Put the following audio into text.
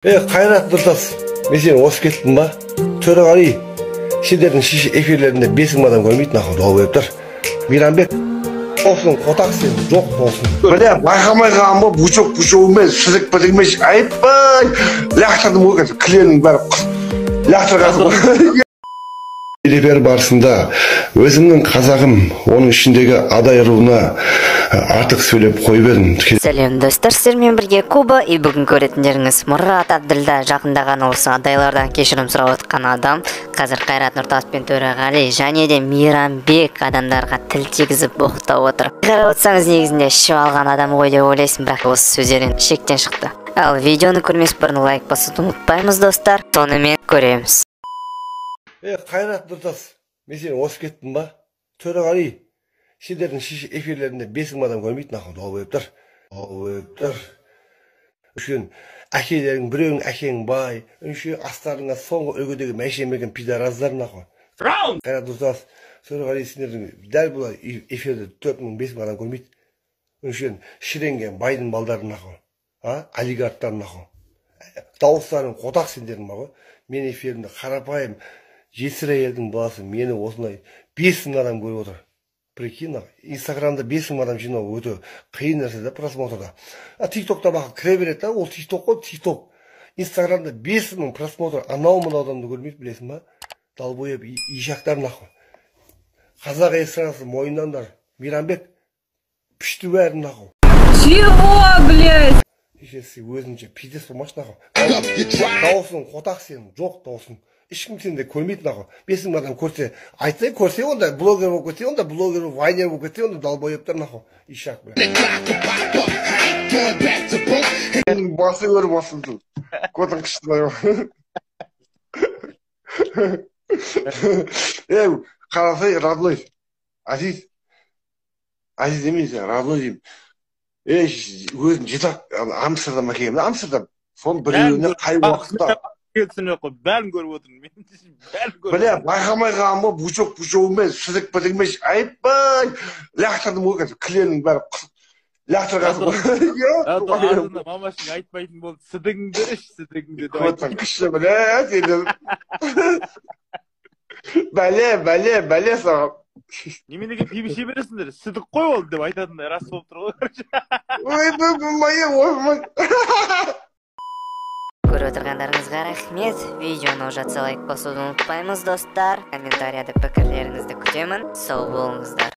Қайрат Нұртас, мен сені осып кеттім ба? Төреғали, сендердің эфирлерінде 5000 адам көрмейді, нахуй, долбоебтар. Мейрамбек, болсын, қотақ сен, жоқ болсын. Бля, байқамай қалған ба, бучок бучогымен, сізік бітігімен, айбай, лақтырдым ғой қазір, кіленің бәрі лақтырғансың ғой. Эфир барысында өзімнің қазағым, оның ішіндегі Адай руына артық сөйлеп қойып едім. Сәлем, достар, сіздермен бірге Куба, и бүгін көретіндеріңіз Мұрат Әбділда, жақында ғана осы адайлардан кешірім сұрап отқан адам. Қазір Қайрат Нұртас пен Төреғали және де Мейрамбек адамдарға тіл тигізіп боқтап отыр. Қарап отырсаңыз, негізінде ішіп алған адам ғой деп ойлайсың, бірақ осы сөздерден шектен шықты. Ал видеоны көрмес бұрын лайк басуды ұмытпаймыз, достар. Сонымен көреміз. Қайрат Нұртас, мен сені осып кеттім ба? Төреғали, сендердің эфирлерінде 5000 адам көрмейді, нахуй, долбоебтар. Долбоебтар. Үшін әкелерің, біреуің әкең бай, үші астарыңа соңғы үлгідегі мәшен берген пидораздар, нахуй. Қайрат Нұртас, Төреғали, сендердің дәл бұл эфирде 4000, 5000 адам көрмейді. Үшін шіренген байдың балдары, нахуй. А? Олигархтар, нахуй. Дауыстарың қотақ сендердің бар ғой. Мен эфирімде қарапайым жесір әйелдің баласы, мені осындай 5000 адам көріп отыр. Прикинь, Инстаграмда 5000 адам жинау өте қиын нәрсе да, просмотрда. А ТикТокта бақы кіре береді да, ол ТикТок қой, ТикТок. Инстаграмда 5000 просмотр, анау мынау адамды көрмейді, білесің ба? Долбоеб, ишақтар, нахуй. Қазақ эстрадасы мойындаңдар. Мейрамбек, пішті бәрін, нахуй. Чего, блядь? Ешесі өзінше пиздец болмашы, нахуй. Дауысың қотақ сенің, жоқ дауысың. Ешкім сені де көрмейді, нахуй. 5000 адам көрсе, айтса, көрсе, онда блогер болып кетсе, онда блогер, вайнер болып кетсе, онда долбоебтар, нахуй. Ишак, бля. Менің басы көріп басымды. Көтің қышты. Қарасай, родной. Азиз. Азиз емес, родной деймін. Өзім жетақ Амстердамға келгенмін, Амстердам. Соның біреуіне қай уақытта бәрін көріп отырмын. Мен бәрін көріп. Бля, байқамай қалған ба, бучок бучогымен, сізік бітігімен, айбай, лақтырдым ғой қазір, кіленің бәрі лақтырғансың ғой. Мамашың айтпайтын болды, сідігіңді іш, сідігіңді деп. Көтің қышты, бля, сені. Бәле, бәле, бәле саған. Неменеге пиво іше бересіңдер, сідік қой ол деп айтатындай рас болып тұр ғой. Ой, ой, ой. Көріп отырғандарыңызға рахмет. Видеоны ұнатса лайк басуды ұмытпаймыз, достар. Комментарияда пікірлеріңізді күтемін. Сау болыңыздар.